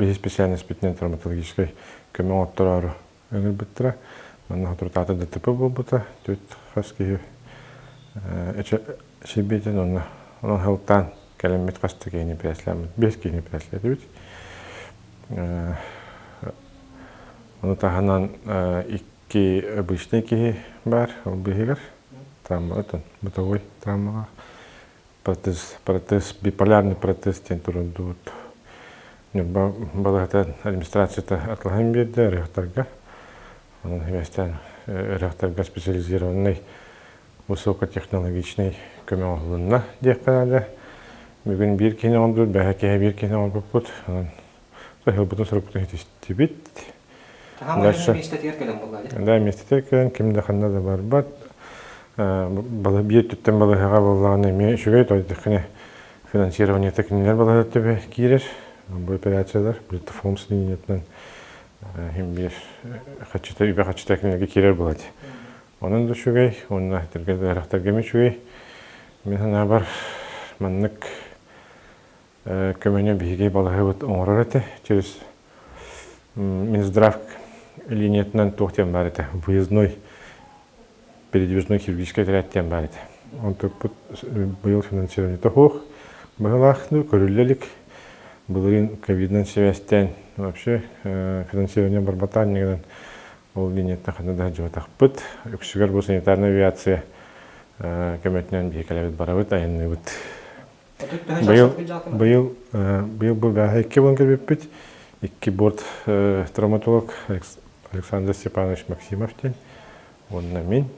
Биһи специальностьпитинэн травматологическай көмө оҥоттороору ыҥырбыттара. Манна соторутаата ДТП буолбута. Түөрт хас киһи эчэйбитин онно онон сылтаан кэлэммит хас да киһини эпэрээссийэлээммит, биэс киһини эпэрээссийэлээтибит. Ону таһынан икки обычный киһи баар ол быыһыгар травма бытовой травмаҕа протез, протез, биполярный протез диэн турундубут. Ньурба балыыһата администрацията атылаһан биэрдэ ырыһахтарга. Онон сибээстээн ырыһахтарга специализированный высокотехнологичный көмө оҥоһулунна диэххэ наада. Бүгүн биир киһини оҥордубут, бэһэ киһи биир киһини оҥорбуппут. Онон саһылбытын сурукпутун ситистибит. Дальше. Миэстэтигэр кэлэн буолла дии. Да, миэстэтигэр кэлэн ким да ханна да барбат. Биир өттүттэн балыыһаҕа буоллаҕына эмиэ үчүгэй, тоҕо финансированиета кинилэр балыыһа төбө киирэр. Бу операциялар Бритофон соединениетынан иһин биир хаччыта, үбэ хаччыта кинилэргэ киирэр буолла дии. Онон да үчүгэй, уонна тэргэ эмиэ үчүгэй. Мин санаабар маннык көмөнү биһиги балаһабыт оҥорор этэ. Через Минздрав линиятынан туох диэн баар этэ, выездной передвижной хирургическай отряд диэн баар этэ. Онтукпут быйыл финансированиета суох быһылаах, көрүллэ илик. Былырыын ковидынан сибээстээн вообще финансирование барбатаан гынан ол линияттан ханна да сылдьыбатахпыт. Үксүгэр бу санитарнай авиация көмөтүнэн биһи кэлэбит барабыт, айанныыбыт. Быйыл, быйыл, быйыл бу бээһэ икки буолан кэлбиппит. Икки борт травматолог Александр Степанович Максимов диэн уонна мин.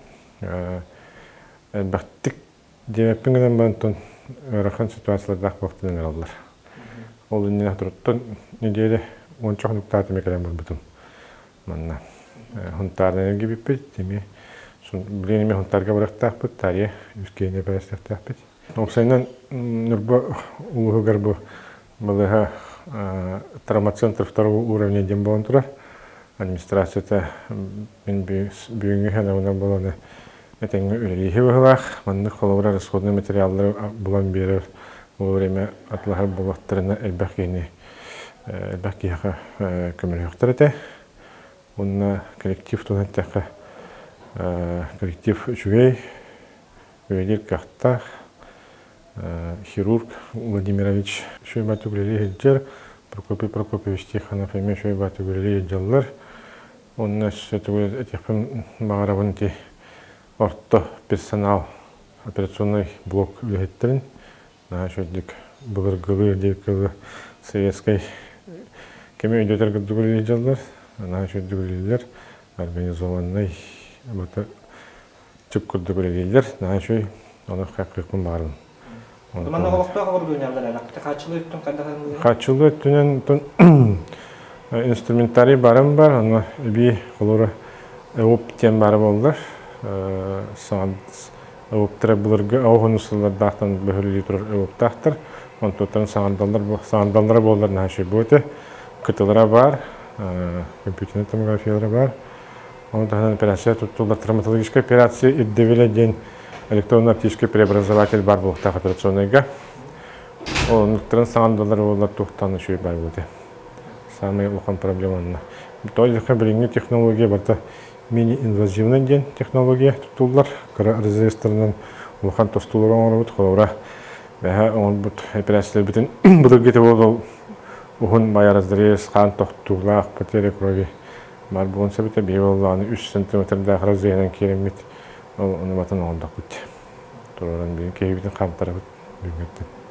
Элбэхтик диэбэппин гынан баран онтон ыарахан ситуациялардаах буолтун ыҥыраллар. Ол иннинэ туруттан неделя уонча хонуктаах эмэ кэлэн барбытым. Манна Хунтаарынан эргийбиппит, эмиэ билигин эмиэ Хунтаарга барыахтаахпыт, таарыйа үс киһини эпэрээссийэлиэхтээхпит. Уопсайынан Ньурба улууһугар бу балыыһа травмоцентр второго уровня диэн буолан турар. Администрацията мин бүгүҥҥү санаабынан буолан этэҥҥэ үлэлииһи быһыылаах. Маннык холобура расходный материаллары булан биэрэр вовремя атылаһар буоллахтарына элбэх киһини элбэх киһиэхэ көмөлөһүөхтэр этэ. Уонна коллектив туһунан эттэххэ коллектив үчүгэй, үлэлиир кыахтаах хирург Владимирович үчүгэй баатык үлэлии сылдьар, Прокопий Прокопьевич Тихонов эмиэ үчүгэй баатык үлэлии сылдьаллар. Уонна өссө тугу этиэхпин баҕарабын ити орто персонал операционнай блок үлэһиттэрин наһаа үчүгэйдик былыргылыы диэки советскай кэми өйдөтөр курдук үлэлии сылдьаллар, наһаа үчүгэйдик үлэлииллэр, организованнай чып курдук үлэлииллэр. Наһаа үчүгэй. Ону хайҕыахпын баҕарабын. Манна олохтоох оборудованиелар элбэхтик хааччылыы өттүн хайдах Хааччылыы өттүнэн инструментарий барым бар, аны эбии холура ЭОП диэн баара буоллар. ЭОПтара былыргы оҕону сыллардаахтан бөһүлүү турар ЭОПтаахтар. Онтуттан саҥардаллара буоллар наһаа үчүгэй буо этэ. Кытылара баар, компьютернай томографиялара баар. Ону таһынан операция туттуллар травматологическай операция ирдэбилэ диэн электронно-оптический преобразователь баар буолуохтаах операционнайга. Оннуктарын саҥардалар буоллар туохтан үчүгэй баар буолуо Самый улахан проблема онно. Тоҕо билиҥҥи технология барыта мини-инвазивный диэн технология туттуллар. Кыра разрезтарынан улахан тостуулары оҥоробут. Холобура, бэһэ оҥорбут операцияларбытын былыргы буолуо уһун бая разрез, хаан тохтуулаах, потеря крови Баар буолуон сөп этэ, биһиги буоллаҕына үс сантиметрдаах разрезынан киирэммит, ол ону батан оҥордохпут. Туруоран биһиги киһибитин хаамтарабыт бүгүҥҥүттэн.